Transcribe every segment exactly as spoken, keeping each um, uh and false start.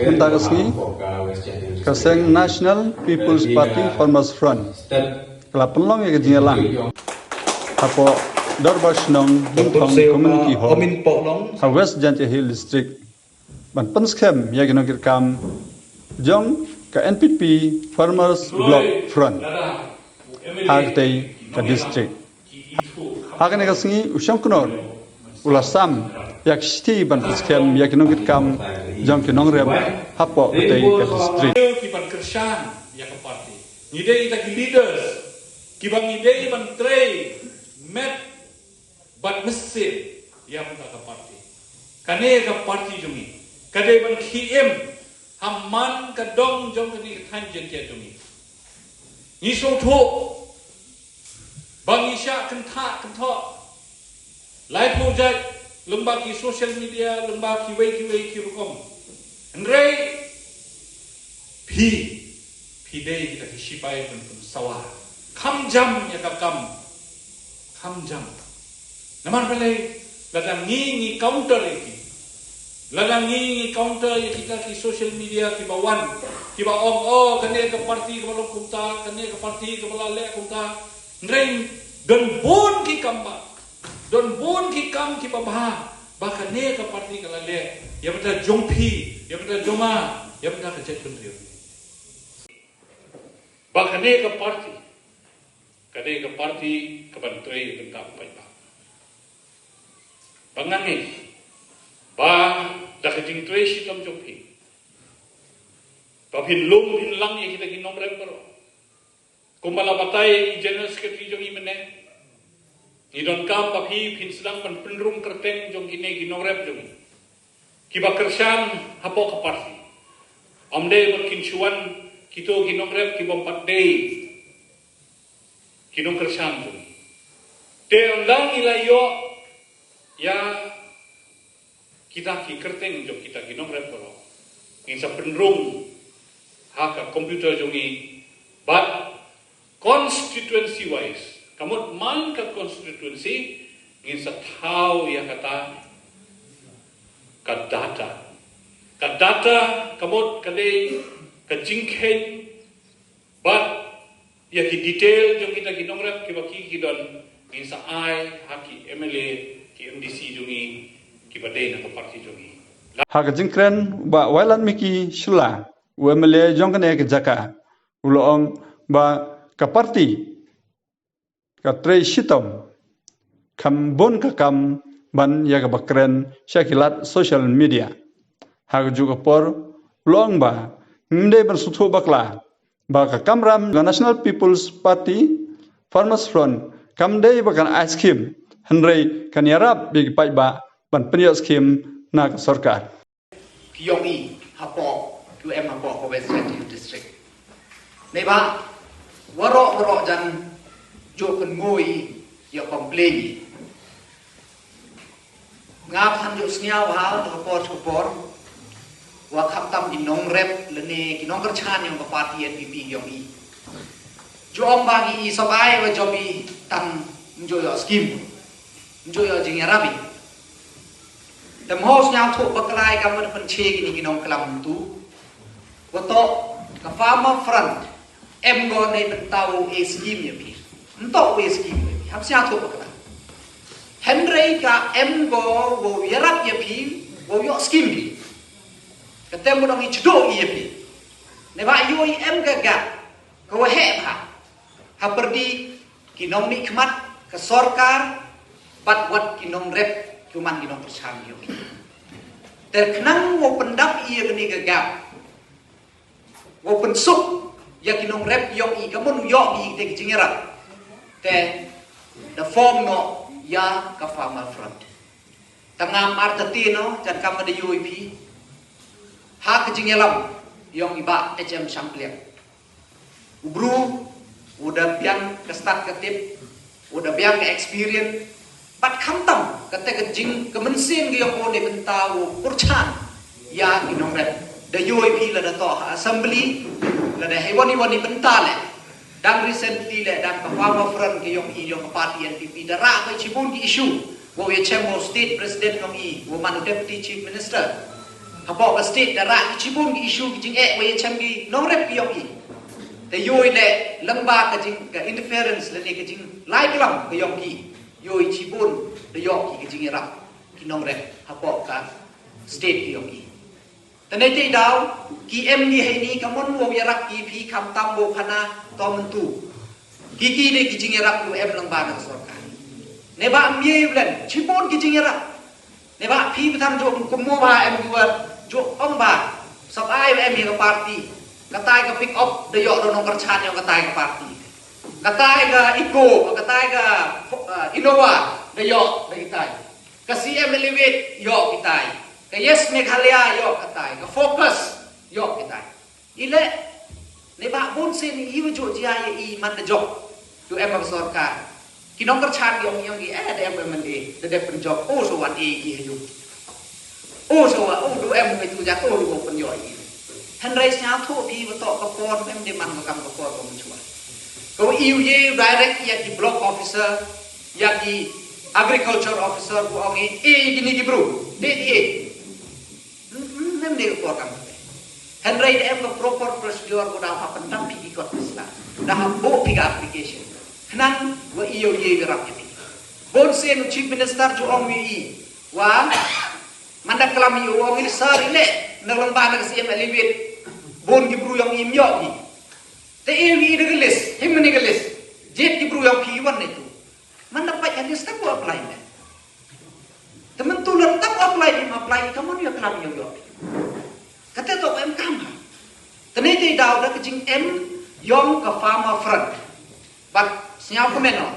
Mynta ka sngi ka seng National People's Party Farmers Front ka la pynlong ïa ka jingïalang hapoh Dorbar Shnong Mynthong Community Hall ha West Jaintia Hills District ban pynskhem ïa ki nongkitkam jong ka N P P Farmers Bloc Front ha katei ka district. Ha kane ka sngi u Shongknor u la sam ïa ka shithi ban pynskhem ïa ki nongkitkam jong ki nongrep hapoh katei ka district. Ki ban kyrshan ïa ka party. Ngi dei kita ki leaders kiba ngi dei ban trei met bad mynsiem ïa kata ka party. Kane ka party jong ngi ka dei ban khie im ha man ka dong jong kane ka thaiñ Jaintia jong ngi. Ngi sngewthuh ba ngi shah kynthah kynthoh laiphew jait lyngba ki social media, lyngba kiwei kiwei ki rukom. Hynrei phi, phi dei kita ki shipai ban pynsawa. Kham jam ïa ka kam, kham jam. Namar balei? Lada ngi, ngi counter ïa ki, lada ngi, ngi counter ïa kita ki social media kiba wan, kiba ong, oh, kane ka party kaba long kumta, kane ka party kaba la leh kumta. Hynrei don bun ki kam ba, don bun ki kam kiba bha ba kane ka party ka la leh ïa bynta jong phi, ïa bynta jong nga, ïa bynta ka jaitbynriew. Ba kane ka party ka dei ka party kaban trei bynta u paidbah. Ba nga ngeit ba da ka jingtrei shitom jong phi, ba phin lum phin lang ïa kita ki nongrep baroh. Kumba la batai i General Secretary jong i mynne, ngi donkam ba phi phin sdang ban pynrung kyrteng jong kine ki nongrep jong i kiba kyrshan hapoh ka party. Ym dei ba kin shu wan kito ki nongrep kibym pat dei ki nongkyrshan jong i. Te ynda ngi la ïoh ïa kita ki kyrteng jong kita ki nongrep baroh, ngin sa pynrung ha ka computer jong i bad constituency wise, ka mut man ka constituency, ngin sa thaw ïa kata ka data. Ka data ka mut ka dei ka jingkheiñ bad ïa ki detail jong kita ki nongrep kiba ki, ki don, ngin sa ai ha ki M L A, ki M D C jong i kiba dei na ka party jong i. Ha ka jingkren, Bah Wailadmiki Shylla, u M L A jong kane ka jaka, u la ong ba ka party ka trei shitom, kham bun ka kam ban ïa kaba kren sha ki lad social media. Ha kajuh ka por u la ong ba ngim dei ban sngewthuh bakla ba ka kamram ka National People's Party Farmers Front kam dei ba kan ai skim, hynrei kan ïarap ïa ki paidbah ban pynïoh skim na ka sorkar. Ki ïong i hapoh, ki em hapoh ka West Jaintia District. Neibhah waroh waroh jan jooh kynmoo i, ïoh complain i. Nga phan jooh sngew ha ka por ka por, wa khamtam ki nongrep lane ki nongkyrchan ïong ka party N P P ïong i. Jooh ong ba ki i sop ai wa jop i tang, ym jooh ïoh skim, ym jooh ïoh jingïarap i. Te mo sngewthuh bakla i kam ban pynche kine ki nongklam tu. Wa toh ka Farmer Front em ko ne bynta u e skim ïa phi. Ym toh u e skim ïa phi. Ham sngewthuh bakla. Hynrei ka em ko wow ïarap ïa phi, wow ïoh skim phi. Ka tem u dang i chdo ïa phi. Neibhah ïoh i em ka gap ka wa heh bha ha pyrdi ki nongmihkhmat, ka sorkar, bad wat ki nongrep, ki man ki nongkyrchan ïong i. Te khnang wow pyndap ïa kane ka gap, wow pynsuk ïa ki nongrep ïong i, ka mon u ïoh i te ki jingïarap. Te da form noh ïa ka Farmer Front. Tang ngam artatien noh, jan kam da ïoh i phi ha ka jingïalam ïong i Bah H M Shangpliang. U bru u da biang ka stad ka tip, u da biang ka experience, bad khamtam kata ka jing ka mynsiem ka ïong u ne bynta u pyrchan ïa ki nongrep. Da ïoh i phi lada toh ha assembly, lada hei wan i wan i bynta leh. Dang recently leh, dang ka Farmer Front ka ïong i, ïong ka party N P P, da rah ka shibun ki issue. Wow ïa chem wow state president ïong i, wow man u deputy chief minister. Hapoh ka state da rah ki shibun ki issue ki jingeh wa ya chem ki nongrep ki yong i. Te yoh i leh lyngba ka jing ka interference lane ka jinglai klam ka yong ki. Yoh i shibun da yoh ki ka jingyarap ki nongrep hapoh ka state ki yong i. Te ne te daw ki em ni hei ni ka mon wow yarap ki phi khamtam wow khana to myntu. Ki ki de ki jingyarap u em lyngba na ka sorkar. Ne ba am ye u len shibun ki jingyarap. Ne ba phi bthan jong kum mo ba em ki wat jong ong ba sap ai em ye ka party. Katai ka pick up da yoh da nongkyrchan yoh katai ka party. Katai ka Eeco, katai ka uh, Innova da yoh da itai. Ka C M Elevate yoh kitai. Ka Yes Meghalaya yoh kitai. Ka Focus yoh kitai. I leh ne ba bun sien i wa jok jia ya i man da jok. Du em ka sorkar. Ki nongkyrchan yong yong i eh da em man e da dep pynjok. O so wat e i ha yung. O so wat o du em me tu jat o du pynjok i. Hynrei sñiaw tho phi wa tok ka por em de man ka kam ka por ka mynchwa. Ka wa i u ye direct ya ki block officer ya ki agriculture officer ko ong i e ki ni ki bru. De di e. Mem de ka por kam te. Hynrei da em ka proper procedure ko da ha pyndam phi ki kot pisa. Da ha bo phi ka application. Khnang wa i yow ye rap ki phi. Bun sien u chief minister ju ong wi i wa man da klam i u ong i sar i le na lang ba na ka C M Elevate. Bun ki bru yong i myok i. Te i wi i da ka list, him ni ka list. Jet ki bru yong phi wan ne tu. Man da pait hadis ta ko apply ne. Te myntu lem tang apply im apply ka mon ya klam yow yow. Kata to em kam ha. Tene te daw da ka jing em yong ka farmer front. But sñiaw ko meno.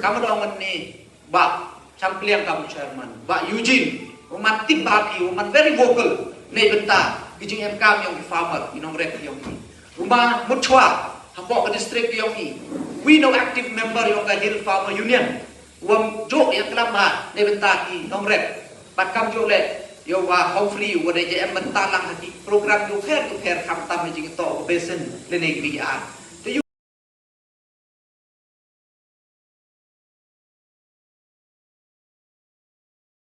Kam da ong ne ba Champliang kam chairman. Ba Eugene. Uman tip ba ki, uman very vocal. Ne benta ki jing em kam yong ki farmer, ki nongrep yong ki. Uma mutchwa hapoh ka district yong ki. Wi no active member yong ka Hill Farmer Union. Wam jok ya klam ha ne benta ki nongrep. Bat kam jok le yow wa Humphrey wa de je em benta lang ha ki program yow pher yow pher khamtam ha jing to basin le ne ki ar.